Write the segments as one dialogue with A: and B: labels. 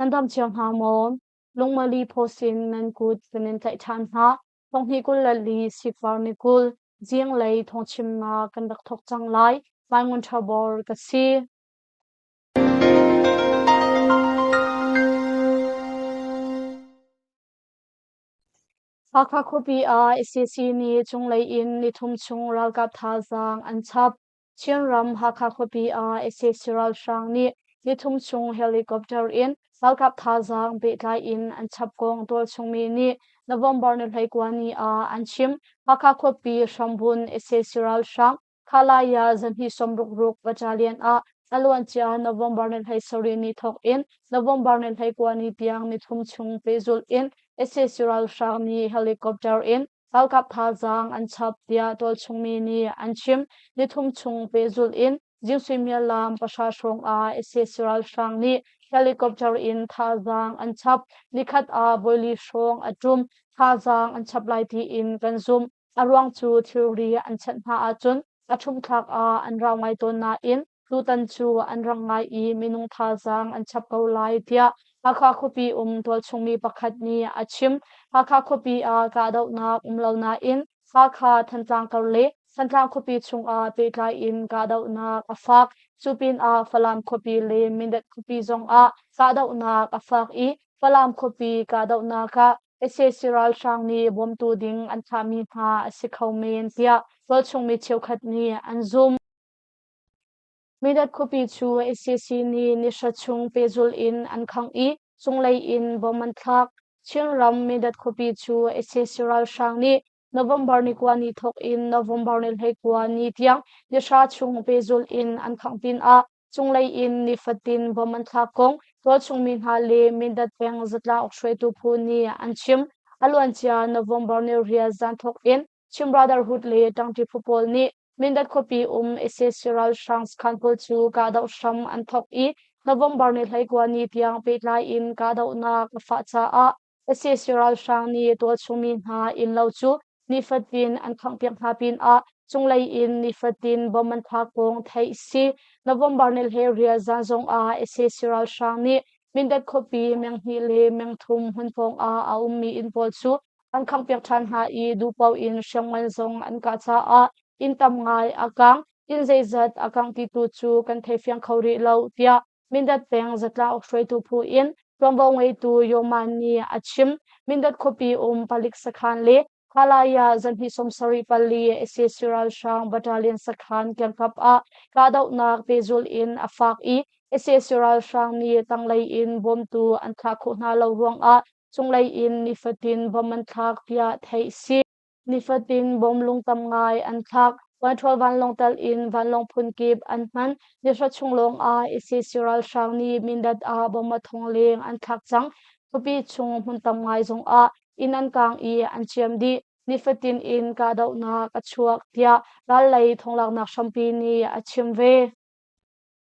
A: Nan dam cio hna maw? Lungmali phawsin nan kut kan in tlaih ṭhan hna. Thonghnih 24 sikvar ni 20 zinglei thawngchimnak kan rak thawk cang lai. Mai Ngun Ṭha Bor ka si. Hakha khuapi ah sac nih cunglei in nithum chung ralkap thazaang an chap. Chinram Hakha khuapi ah sac ralhrang nih nithum chung helicopter in ralkap thazaang pehtlai in an chap kong tualchung mi nih November ni 29 ni ah an chim. Hakha khuapi hrambun sac ralhrang Khalaya zahnih 66 battalion ah a luancia November ni 17 ni thawk in November ni 29 ni tiang nithum chung pehzulh in sac ralhrang nih helicopter in ralkap thazaang an chap tiah tualchung mi nih an chim. Nithum chung pehzulh in zing suimilam 3 hrawng ah sac ralhrang nih helicopter in thazaang an chap. Nikhat ah voili hrawng a ṭum. Thazaang an chap lai tiin kan zumh. A ruang cu thilri an chanh hna ahcun a ṭhumthlak ah an rau ngai tawn nain tutan cu an rang ngai i minung thazaang an chap ko lai tiah Hakha khuapi um tualchung mi pakhat nih a chim. Hakha khuapi ah kahdohnak um lo nain Hakha Thantlang kar le Thantlang khuapi chungah pehtlai in kahdohnak a fak. Cu pinah Falam khuapi le Mindat khuapi zongah kahdohnak a fak i Falam khuapi kahdohnak ah sac ralhrang nih bawmtu ding an thlahmi hna a si kho men tiah tualchung mi cheukhat nih an zumh. Mindat khuapi cu sac nih nihra chung pehzulh in an khangh i cunglei in bom an thlak. Chinram Mindat khuapi cu sac ralhrang nih November ni 9 ni thawk in November ni 29 ni tiang nihra chung pehzulh in an khangh pinah cunglei in nifatin bom an thlak kong tualchung mi hna le Mindat peng zatlang hruaitu phu nih an chim. A luancia November ni 8 zan thawk in Chin Brotherhood le ṭangṭi phu pawl nih Mindat khuapi um sac ralhrang sakhan pawl cu kahdoh hram an thawk i November ni 29 ni tiang pehtlai in kahdohnak a fah caah sac ralhrang nih tualchung mi hna innlo cu nifatin an khanghpiak hna pinah cunglei in nifatin bom an thlak kong theih si. November ni 18 zan zongah sac ralhrang nih Mindat khuapi 2 le 3 hmun pawng ah a ummi inn pawl cu an khanghpiak ṭhan hna i duhpaoh in hriamngan zong an kah caah inn tam ngai a kang. Inn zeizat a kangh ti tu cu kan thei fiang kho rih lo tiah Mindat peng zatlang hruaitu phu in ṭuanvo ngeitu Yoman nih a chim. Mindat khuapi um palik sakhan le Halaya zanhnih 74 sac ralhrang battalion sakhan kiangkap ah kahdohnak pehzulh in a fak i sac ralhrang nih tanglei in bawmtu an thlah khawh hna lo ruangah cunglei in nifatin bom an thlak tiah theih si. Nifatin bom lung tam ngai an thlak. Control vanlawng tal in vanlawng phunkip an hman. Nihra chung lawng ah sac ralhrang nih Mindat ah bom a thong leng an thlak cang. Khuapi chung hmun tam ngai zong ah inn an kaang i an ciam dih. Nifatin in kahdohnak a chuak tiah ral lei thonglaknak hrampi nih a chim ve.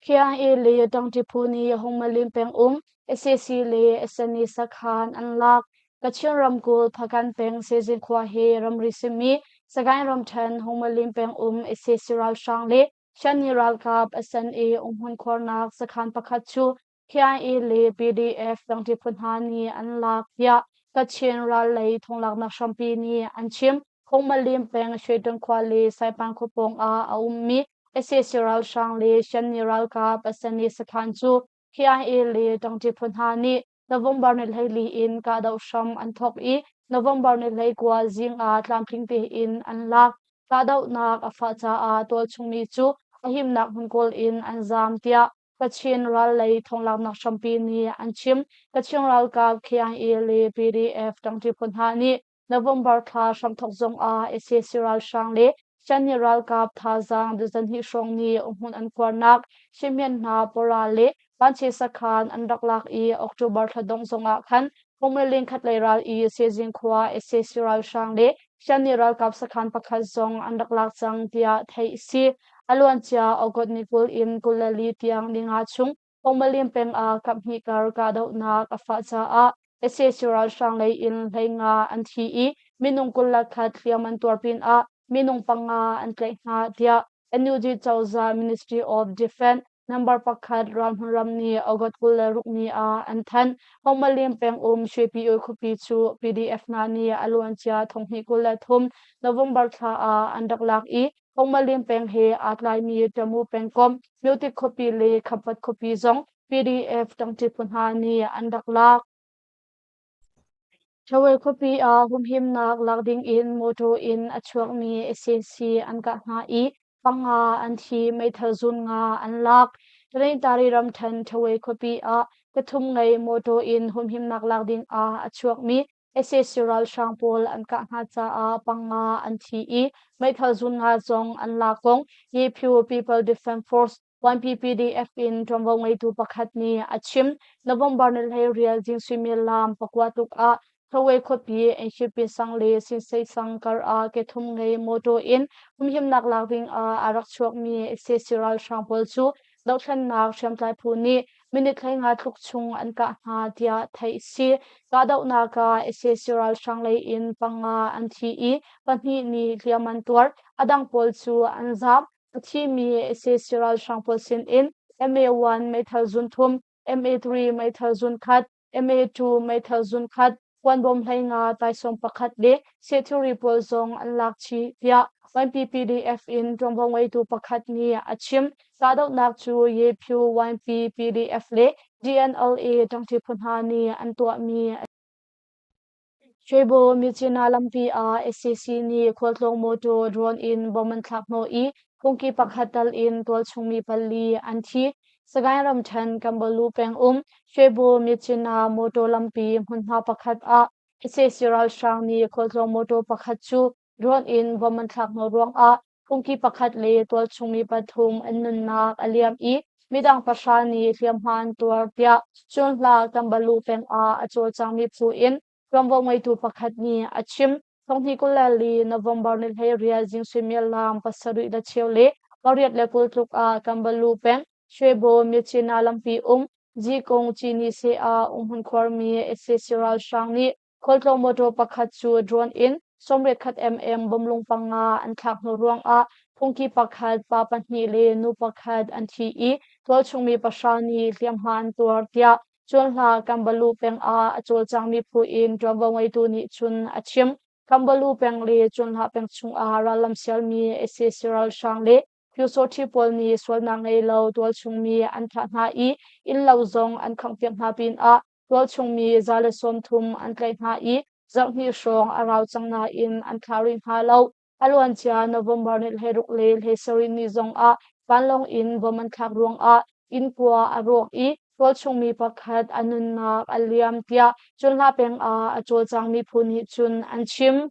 A: KIA le ṭangṭi phu nih Hungmalin pengum sac le SNA sakhan an lak. Kachin ramkulh Hpakant peng Sezin khua hi ramri simi Sagaing ramṭhen Hungmalin pengum sac ralhrang le Shanni ralkap SNA umhmun khuarnak sakhan pakhat cu KIA le PDF ṭangṭi phu hna nih an lak tiah Kachin ral lei thonglaknak hrampi nih an chim. Hungmalin peng Shwedawn khua le Saipan khua pawng ah a ummi sac ralhrang le Shanni ralkap SNA sakhan cu KIA le ṭangṭi phu hna nih November ni 14 in kahdoh hram an thawk i November ni 29 zing ah tlamtling tein an lak. Kahdohnak a fah caah tualchung mi cu a himnak hmun kawl in an zaam tiah Kachin ral lei thonglaknak hrampi nih an chim. Kachin ralkap KIA le PDF ṭangṭi phu hna nih November thla hramthawk zongah sac ralhrang le Shanni ralkap thazaang dozen hnih hrawng nih umhmun an khuarnak Shihmian hna Pora le Vanche sakhan an rak lak i October thla dongh zongah khan Hungmeling khatlei ral i Sezing khua sac ralhrang le Shanni ralkap sakhan pakhat zong an rak lak cang tiah theih a si. A luancia August ni 20 in 24 tiang ninga chung Hungmalin peng ah kaphnih kar kahdohnak a fah caah sac ralhrang lei in 15 an thi i minung 21 hliam an tuar pinah minung panga an tlaih hna tiah NUG cozah Ministry of Defense. Number 1 ralhmun ram nih August 26 ni ah an thanh. Hongmalim pengum Shwepi khuapi cu PDF hna nih a luancia thonghnih 23 November thla ah an rak lak i Hongmalim peng he aa tlaimi Tamu pengkomh Myotik khuapi le Khampat khuapi zong PDF ṭangṭi phu hna nih an rak lak. Ṭhawei khuapi ah humhimnak lak dingin mawṭaw in a chuakmi sac an kah hna i panga an thi, meithal zun nga an lak. Tanintari ramṭhen Ṭhawei khuapi ah pathum ngei mawṭaw in humhimnak lak dingah a chuakmi sac ralhrang pawl an kah hna caah panga an thi i meithal zun nga zong an lak kong Yephu People Defense Force YPPDF in ṭuanvo ngeitu pakhat nih a chim. November ni 18 zing suimilam 9 tuk ah Thawei khuapi Enhipin sang le Sinsei sang kar ah kethum ngei mawṭaw in humhimnak lak ding ah a rak chuakmi sac ralhrang pawl cu dohthlennak hriamtlai phu nih minute 15 tluk chung an kah hna tiah theih a si. Kahdohnak ah sac ralhrang lei in panga an thi i pahnih nih hliam an tuar. A dang pawl cu an zaam. A thimi sac ralhrang pawl sinin MA1 meithal zun thum, MA3 meithal zun khat, MA2 meithal zun khat, kuanbawm 15 taisawm pakhat le sehthilri pawl zong an lak chih tiah YPPDF in ṭuanvo ngeitu pakhat nih a chim. Kahdohnak cu Yephu YPPDF le DNLA ṭangṭi phu hna nih an tuahmi a Shwebo Myitkyina lampi ah sac nih khualtlawng mawtaw drone in bomb an thlak hnawh i phungki pakhat tal in tualchung mi pali an thi. Sagaing ramṭhen Kambalu pengum Shwebo Myitkyina mawtaw lampi hmunhma pakhat ah sac ralhrang nih khualtlawng mawtaw pakhat cu drone in bomb an thlak hnawh ruangah phungki pakhat le tualchung mi pathum an nunnak a liam i midang pahra nih hliamhma an tuar tiah Cunhla Kambalu peng ah a cawlcangmi phu in ṭuanvo ngeitu pakhat nih a chim. Thonghnih 24 November ni 18 zing suimilam 7:15 le 8:20 tluk ah Kambalu peng Shwebo Myitkyina lampi um Zikung Cini seh ah umhmun khuarmi sac ralhrang nih Khualtlawng mawṭaw pakhat cu drone in 81 mm bomlung panga an thlak hnu ruangah phungki pakhat, pa pahnih le nu pakhat an thi i tualchungmi pahra nih hliamhma an tuar tiah Cunhla Kambalu peng ah a cawlcangmi phu in ṭuanvo ngeitu nih cun a chim. Kambalu peng le Cunhla peng chungah rallam sialmi sac ralhrang le Pyusawṭhi pawl nih sualnak ngei lo tualchungmi an thah hna i innlo zong an khanghpiak hna pinah tualchungmi 130 an tlaih hna i zarhhnih hrawng a rau cang nain an thlah rih hna lo. A luancia November ni 16 le 17 ni zongah vanlawng in bom an thlak ruangah inn kua a rawk i tualchungmi pakhat a nunnak a liam tiah Cunhla peng ah a cawlcangmi phu nih cun an chim.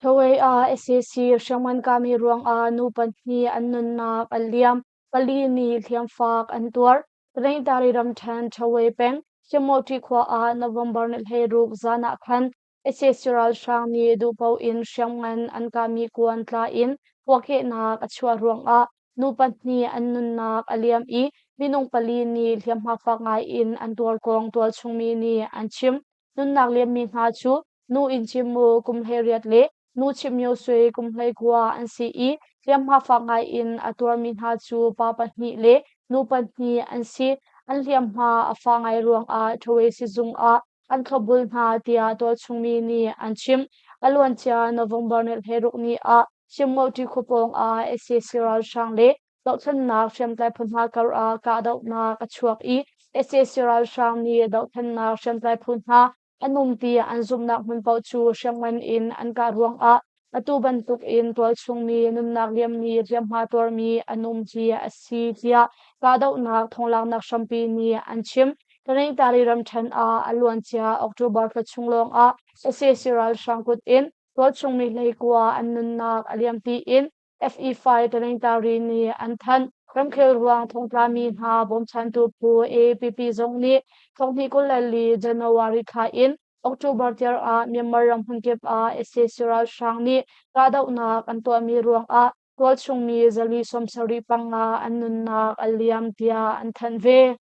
A: Thawei ah sac hriamngan kahmi ruangah nu pahnih an nunnak a liam, pali nih hliamfak an tuar. Tanintari ramṭhen Thawei peng Hliamawṭi khua ah November ni 16 zan ah khan sac ralhrang nih duhpaoh in hriamngan an kahmi kuan tla in puahkehnak a chuah ruangah nu pahnih an nunnak a liam i minung pali nih hliamhma fak ngai in an tuar kong tualchungmi nih an chim. Nunnak liammi hna cu Nu Inn Cim Mu kum 18 le Nu Chim Myo Sui kum 19 an si i hliamhma fak ngai in a tuarmi hna cu pa pahnih le nu pahnih an si. An hliamhma a fah ngai ruangah Ṭhawei sizung ah an thlopbul hna tiah tualchungmi nih an chim. A luancia November ni 16 ni ah Simngawṭi khua pawng ah sac ralhrang le dohthlennak hriamtlai phu hna kar ah kahdohnak a chuak i sac ralhrang nih dohthlennak hriamtlai phu hna an um ti an zumhnak hmun paoh cu hriamngan in an kah ruangah atu bantukin tualchungmi nunnak liammi hliamhma tuarmi an um hi a si tiah kahdohnak thonglaknak hrampi nih an chim. Tanintari ramṭhen ah a luancia October thla chung lawngah sac ralhrang kut in tualchungmi 19 an nunnak a liam tiin FE5 Tanintari nih an thanh. Ramkhel ruang thongtlami hna bawmchantu phu AAPP zong nih 2024 January thla in October tiang ah Myanmar ram hmunkip ah sac ralhrang nih kahdohnak an tuahmi ruangah tualchungmi 475 an nunnak a liam tiah an thanh ve.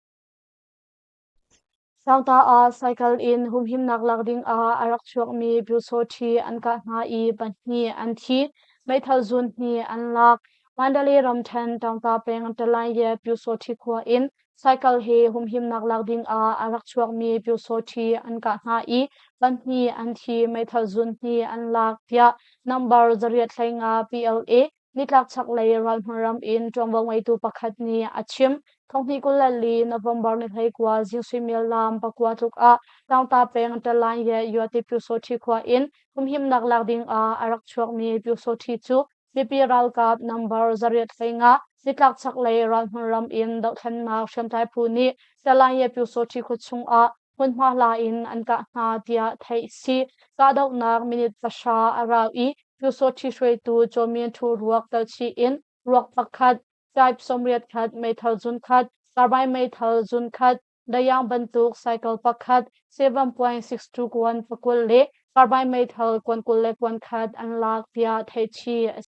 A: Sangta ah cycle in humhimnak lak dingah a rak chuakmi Pyusawṭhi an kah hna i pahnih an thi. Meithal zun hnih an lak. Mandalay ramṭhen Taungta peng Talayye Pyusawṭhi khua in cycle he humhimnak lak ding ah a rak chuakmi Pyusawṭhi an kah hna i pahnih an thi, meithal zun hnih an lak tiah number 815 PLA nitlak chaklei ralhmun ram in ṭuanvo ngeitu pakhat nih a chim. Thonghnih 24 November ni 19 zing suimilam 9 tluk ah Taungta peng Talayye Yuate Pyusawṭhi khua in humhimnak lak ding ah a rak chuakmi Pyusawṭhi cu mipi ralkap number 815 nitlak chaklei ralhmun ram in dohthlennak hriamtlai phu nih Salanye Pyusawṭhi khua chung ah hmunhma hla in an kah hna tiah theih si. Kahdohnak minute 9 a rau i Pyusawṭhi hruaitu Chaw Min Thu ruak telchih in ruak pakhat, type 81 meithal zun khat, carbine meithal zun khat, Dayang bantuk cycle pakhat 7.62 kuan pakul le carbine meithal kuan 20 le kuan khat an lak tiah theihchih a si.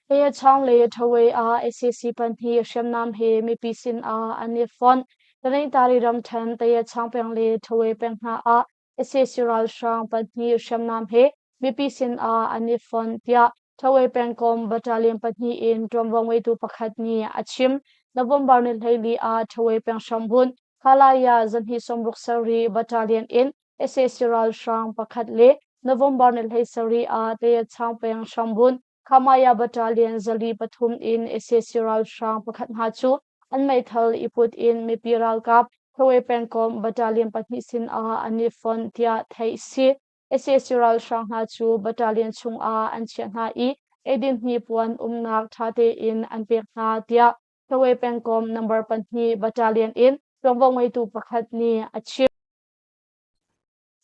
A: Tayachang le Thawei ah sac pahnih hriamnam he mipi sin ah an i fonh. Tanintari ramṭhen Tayachang peng le Thawei peng hna ah sac ralhrang pahnih hriamnam he mipi sin ah an i fonh tiah Thawei pengkomh battalion pahnih in ṭuanvo ngeitu pakhat nih a chim. November ni 14 ah Thawei peng hrambunh Kalaya 267 battalion in sac ralhrang pakhat le November ni 17 ah Tayachang peng hrambunh Khamaya battalion 403 in sac ralhrang pakhat hna cu an meithal i put in mipi ralkap Thawei pengkomh battalion pahnih sin ah an i fonh tiah theih si. Sac ralhrang hna cu battalion chungah an chiah hna i eidin hnipuan umnak ṭha tein an pek hna tiah Thawei pengkomh number 2 battalion in ṭuanvo ngeitu pakhat nih a chim.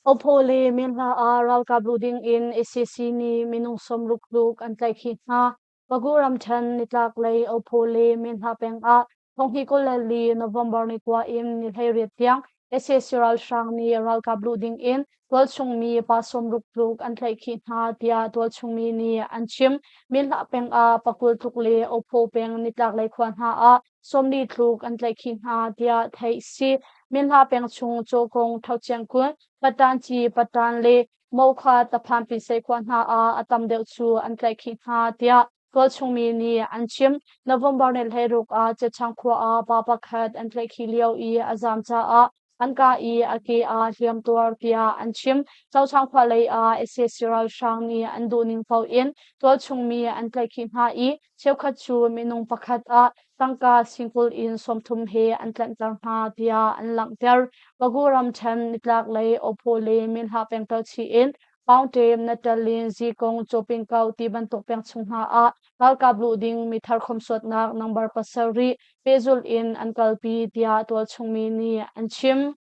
A: Opho le Minhla ah ralkap luh ding in sac nih minung 60 tluk an tlaihkhih hna. Bagu ramṭhen nitlaklei Opho le Minhla peng ah 2024 November ni 9 in ni 18 tiang sac ralhrang nih ralkap luh ding in tualchung mi pa 60 tluk an tlaihkhih hna tiah tualchung mi nih an chim. Minhla peng ah pakul tluk le Opho peng nitlaklei khua hna ah 40 tluk an tlaihkhih hna tiah theih si. Minhla peng chung Cawkong, Thochiangkun, Patanci, Patan le Mokha Taphan Pinsei khua hna ah a tam deuh cu an tlaihkhih hna tiah tualchung mi nih an chim. November ni 16 ah Cechang khua ah pa pakhat an tlaihkhih lio i a zaam caah an kah i a ke ah hliam tuar tiah an chim. Cochang khua lei ah sac ralhrang nih an duhning paoh in tualchung mi an tlaihkhih hna i cheukhat cu minung pakhat ah tangka singkul in 30 he an tlanhter hna tiah an langhter. Bagu ramṭhen nitlaklei Opho le Minhla pengtel chih in Paungṭem, Natalin, Zikong, Cawpingkau ti bantuk peng chung hna ah ralkap luh ding mithar khomsuatnak number 7 pehzulh in an kalpi tiah tualchung mi nih an chim.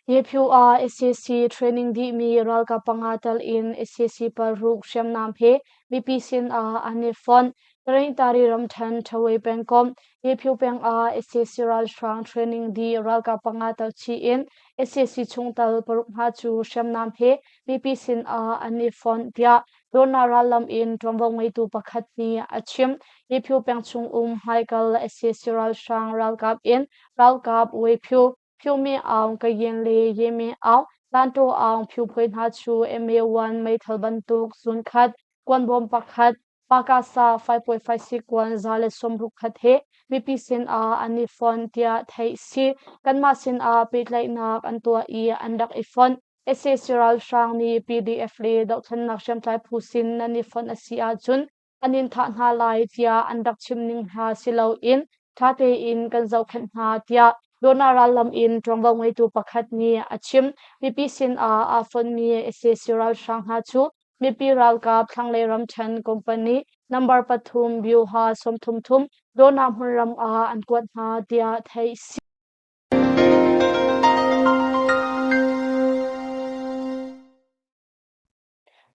A: Yephu ah sac training dihmi ralkap panga tal in sac paruk hriamnam he mipi sin ah an i fonh. Tarayintari ramṭhen Ṭhawei pengkomh Yephu peng ah sac ralhrang training dih ralkap panga tal chih in sac chungtel paruk hna cu hriamnam he mipi sin ah an i fonh tiah Dawrnak rallam in ṭuanvo ngeitu pakhat nih a chim. Yephu peng chung um hmaikal sac ralhrang ralkap in ralkap Wephu, Phyo Me Aung, Kayin le Ye Me Aung, Tantaw Aung Phyu Phuai hna cu MA1 meithal bantuk zunkhat, kuanbawm pakhat, Pakasa 5.56 kuan 160 khat he mipi sin ah an i fonh tiah theih si. Kanmah sin ah pehtlaihnak an tuah i an rak i fonh. Sac ralhrang nih PDF le dohthlennak hriamtlai phu sin nan i fonh a si ahcun an in thah hna lai tiah an rak chim ning hna si loin ṭha tein kan zohkhenh hna tiah Dawna rallam in ṭuanvo ngeitu pakhat nih a chim. Mipi sin ah aa fonhmi sac ralhrang hna cu mipi ralkap thlanglei ramṭhen company number 3 Byuha 33 Dawna hmunram ah an kuat hna tiah theih si.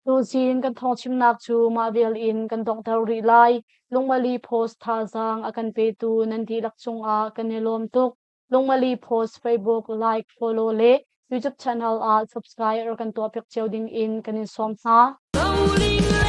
A: Tuzing kan thawngchimnak cu mah vial in kan donghter rih lai. Lungmali Post thazaang a kan petu nan dihlak cungah kan i lawm tuk. Lungmali Post Facebook like, follow le YouTube channel ah subscribe rak kan tuahpiak cio ding in kan in sawm hna.